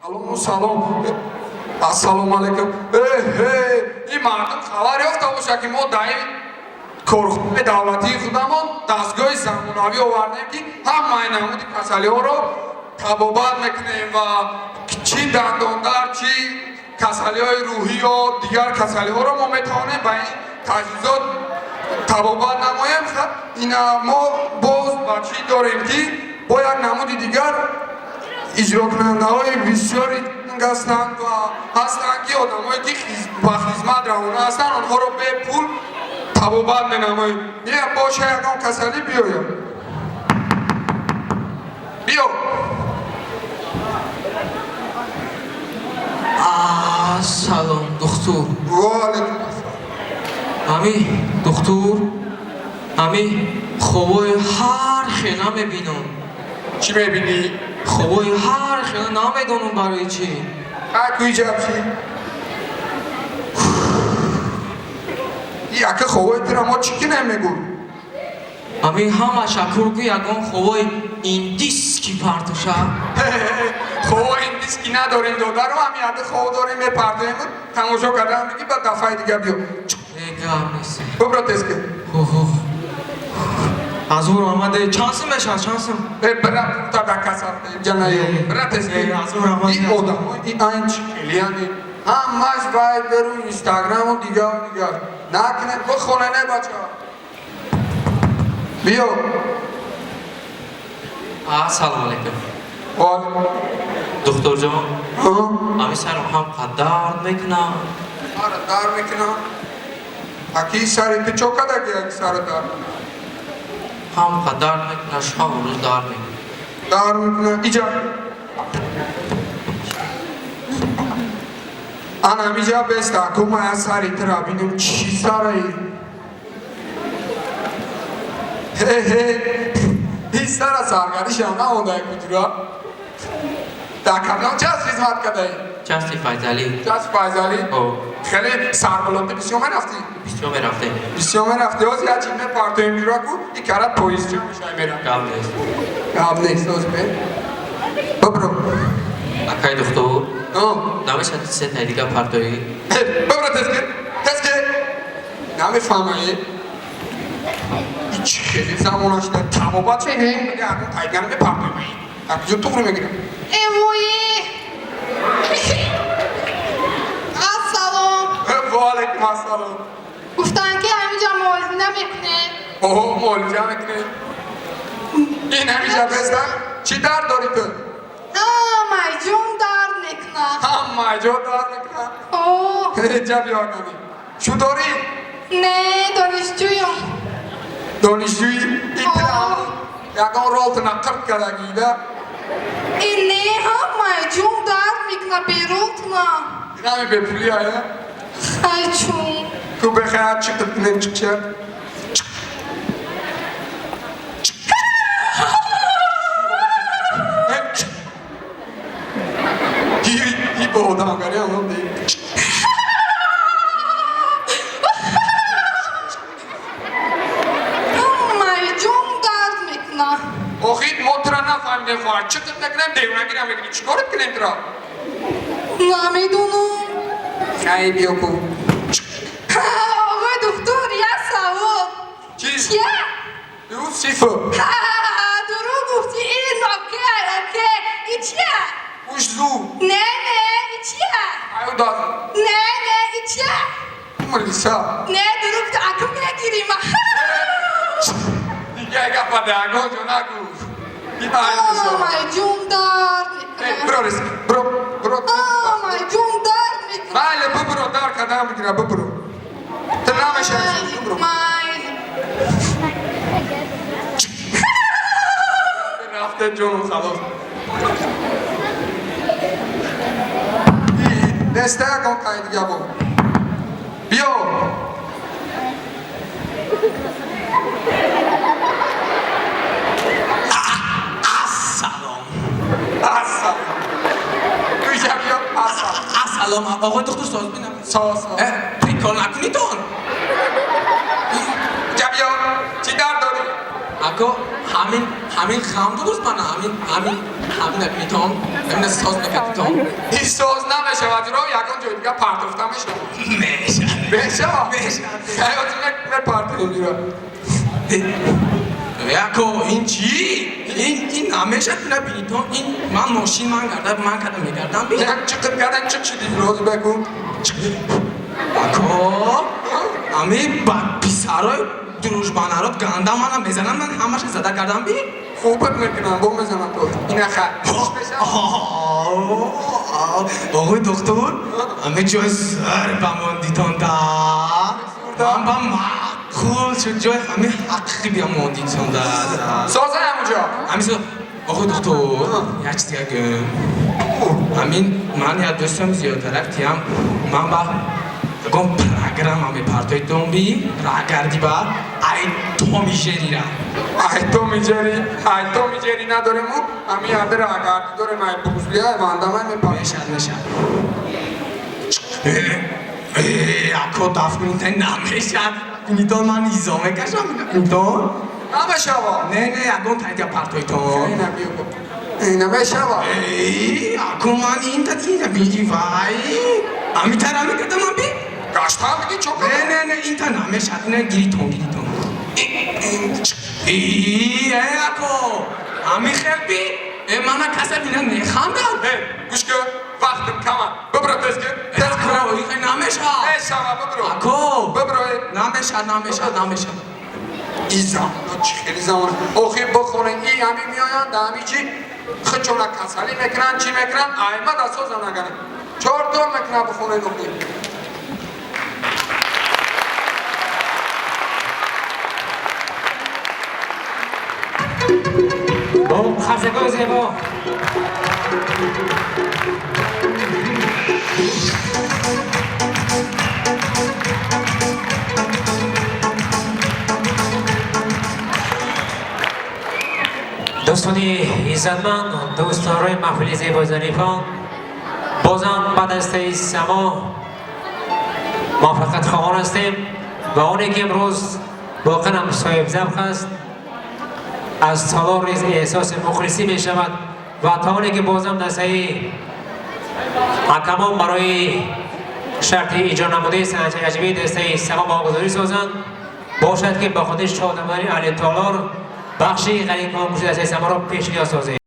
Салому салом. Ассалому алайкум. Ин мардум хабар ёфта бошад, ки мо дар ин корхонаи давлатии худамон дастгоҳи замонавӣ овардем, ки ҳамаи намуди касалиҳоро табобат мекунем ва чӣ дандондард, чӣ касалиҳои рӯҳӣ ё дигар касалиҳоро мо метавонем ба ин таҷҳизот табобат намоем. Ина мо боз ба чӣ дорем, ки бо як намуди дигар иҷрокунандаҳои бисёри ҳастанд ва ҳастанд, ки одамое, ки ба хизмат равона ҳастанд, онҳоро бепул табобат менамоем. Ия боша, ягон касалӣ биёяд, биё. Салом, духтур. Ваалайкум ассалом. Ами духтур, ами хобои ҳар хела мебинам. Чӣ мебинӣ? Хобои ҳар хела, намедонам барои чӣ. Куи ҷабчи яка хобои тира мо чӣ кинем, мегӯ. Ами ҳама шакур ку, ягон хобои индиски партоша. Хобои индиски надорем, додару, ҳами яда хоб дорем, мепартоем, тамошо кардан меги, ба дафъаи дигар биё. Гап нест. Бибро, тезке. Азур омаде, чанд сум мешавад, чанд сум? Бира, та да каса ҷанаё, бира, тезке. Азур омаде. Ин одамо и айн чӣ хелияни, ҳамаш вайберу инстаграму дигару дигар накунем, бихоне, не, бача, биё. Ассалому алайкум. Духтурҷон, ами сарам ҳам қад дард мекунам. Сара дард мекунам? Аки, сари ту чо кадаги, аки сара дард? Ҳам қад дард мекунад, шабу рӯз дард мекунад. Дард мекунад? Иҷа, ана ҳамиҷа беста, ку мая сари тура бинем, чӣ сараи. Хе-хе, ин сара саргаришам намонда куҷура. Дар кадом часть хизмат кардаӣ? Части Файзалӣ. Части Файзалӣ? О. Хеле сарбалонда бисёр мерафтӣ? Бисёр мерафтем. Бисёр мерафтӣ. Ҳозир як чиз мепартоем ҷураку, и кара поездча мешавӣ, мера. Гап нест. Гап нест, ҳозир бе. Бибро. Акай духтур, намешавад сетаи дигар партоӣ? Бибро, тезке, тезке. Намефаҳмаӣ? Ич хеле замона шуда, табобат шуда, тайгана мепартоем. Дар куҷо туғри мегирам? Эвои! Ассалом! Ваалайкум ассалом. Гуфтанд, ки ҳаминҷа муолиҷа мекунед. Оҳо, муолиҷа мекунед. Ин ҳамиҷа беста, чӣ дард дорӣ ту? Ҳамаи ҷон дард мекунад. Ҳамаи ҷо дард мекунад? О. Ҷа биё, гани. Чӯ дорӣ? Не, донишҷӯям. Донишҷӯӣ? Ин тира ягон ролтона қирт кардагида? Э, не, ҳамаи ҷон дард мекунад, берунтона. Инами бепулӣ ая? Ай, чун. Ку бехая чиқит кунем, чиқча. И ба одамгари ам ди. Ҳамаи ҷон дард мекунад. Охир мо тура нафаҳмидем, хоҳар, чиқит накунем, девонагира мекунӣ, чӣ корит кунем тура? Намедонам. Хай, биё ку. Оғои духтур, як савол. Чӣ? Чия? Ю сифр. Дурӯғ гуфтӣ, ин окей, окей. И чия? Уш зу. Не, не, и чия? Аю даз. Не, не, и чия? Милиса. Не, дурӯғ гуфтӣ, аку мегирим. Дига гапа ягон ҷо нагӯ. Ҳамаи ҷон дард мекунад. Бро, рис, бро, бро. Ҳамаи ҷон дард мекунад. Майли, бибро, дар кадам мегира, бибро. Ту намешавӣ, бибро. Майли. Рафте, ҷону халос. Неста ягон кай дига бо. Биё. Ассалом. Ассалом. Куҷа биё, ассалом. Ассалом, оғои духтур, соз бинам? Соз, соз. Прикол накунитон. Куҷа биё, чӣ дард дорӣ? Ако, Ҳамин ҳамин хам дуруст мана ҳамин ҳамин ҳамин бинитон, ҳамин соз мекардитон. Ин соз намешавад, иро ягон ҷои дига партофта мешавад. Мешавад. Мешавад? Мешавад. Ҳаёти мепартоем иро. Яко, ин чӣ? Ин намешавад, ина бинитон, ин ман мошин ман карда, ман карда мегардам би. Як чиқиб кардан чиқ шуди, роз бигӯ. Ако, ами ба писарои дружбанарот ганда мана мезанам, ман ҳамаша зада кардам би. Хубат мекунам, бо мезанам то. Ина хай. Оғои доктор, ами ҷои зӯр ба мондитон да. Ман ба маъқул шуд ҷои ҳами ҳақиқӣ бия мондитон да. Соза ҳамунҷо. Ҳами со оғои доктор, як чиз дига гӯм. Ҳамин ман як дӯстам зиёдтарак тиям, ман ба ягон программа мепартоидон би, раҳгарди ба ай Томи Жерира. Ай Томи Джерри, ай Томи Джерри надорем у, ами аде раҳгарди дорем, ай Брус Ли, ай Ван Дамай мепартоем. Мешад, мешад. Ако даф кунитон намешад. Кунитон ман изо мекашам, кунитон. Намешава. Не, не, ягон тайдия партоитон. Ина биё. Ина мешава. Ако ман ин та ина би вай. Ами тара мекардам би? Гаштан биги чо Не, не, не, ин та намешад. Не, гиритон, гиритон. Ако, ами хел би? Мана каса бина нехандам. Гӯш кун, вақтам кама. Бибро тез кун. Тез кун. Ако, ин намешад. Мешава, бибро. Ако. Бибро. Намешад, намешад, намешад. Ин замона чӣ хели замона. Охир бихонед, ин ҳами меоянд, ҳами чи худшона касалӣ мекунанд, чӣ мекунанд, айма дастсоза нагананд. Чор тор мекунанд бихонед охир. Бо қарсакҳои зебо. Дӯстони иззатманд, дӯстдорои маҳфили зебои зарифон, бозам ба дастаи Само муваффақият хоҳон ҳастем ва оне ки имрӯз воқеан ҳам соҳибзавқ аст, аз толор низ эҳсоси мухлисӣ мешавад ва та оне ки бозам дастаи ҳакамон барои шарти иҷро намудаи санъати аҷибии дастаи Само баҳогузорӣ созанд, бошад ки ба хотири шод намудани аҳли толор бахши ғариб конкурси дастаи Саморо пешниҳод созем.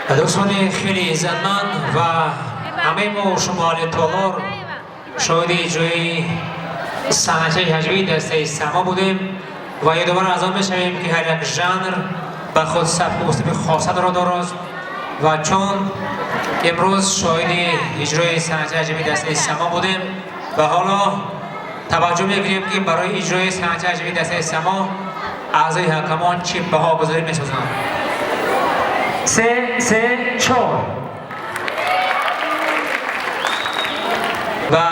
Дӯстони хеле иззатманд ва ҳамаи мо шумо аҳли толор шоҳиди иҷрои санъатчаи ҳаҷвии дастаи Само будем ва ёдовар аз он мешавем, ки ҳар як жанр ба худ сабку услуби хосаро дорост ва чун имрӯз шоҳиди иҷрои санъатчаи ҳаҷвии дастаи Само будем ва ҳоло таваҷҷӯҳ мекунем, ки барои иҷрои санъатчаи ҳаҷвии дастаи Само аъзои ҳакамон чӣ баҳогузорӣ месозанд. 3, 3, 4. Ва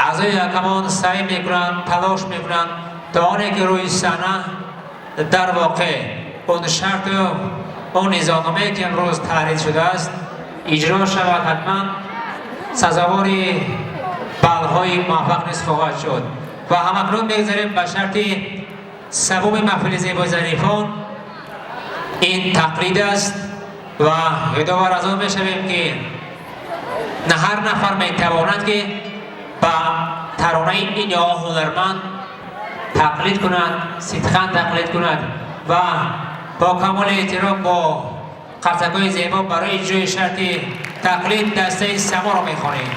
аъзои ҳакамон саъй мекунанд, талош мекунанд то оне ки рӯи саҳна дар воқеъ он шарту он низомномае, ки имрӯз таҳрир шудааст, иҷро шавад, ҳатман сазовори баллҳои муваффақ низ хоҳад шуд. Ва ҳамакнун мегузарем ба шарти севуми маҳфили зебои зарифон. Ин тақлид аст ва ёдовар аз он мешавем, ки на ҳар нафар метавонад, ки ба таронаи ин ё он ҳунарманд тақлид кунад, сидқан тақлид кунад. Ва бо камоли эҳтиром, бо қарсакҳои зебо барои иҷрои шарти тақлид дастаи Саморо мехонем.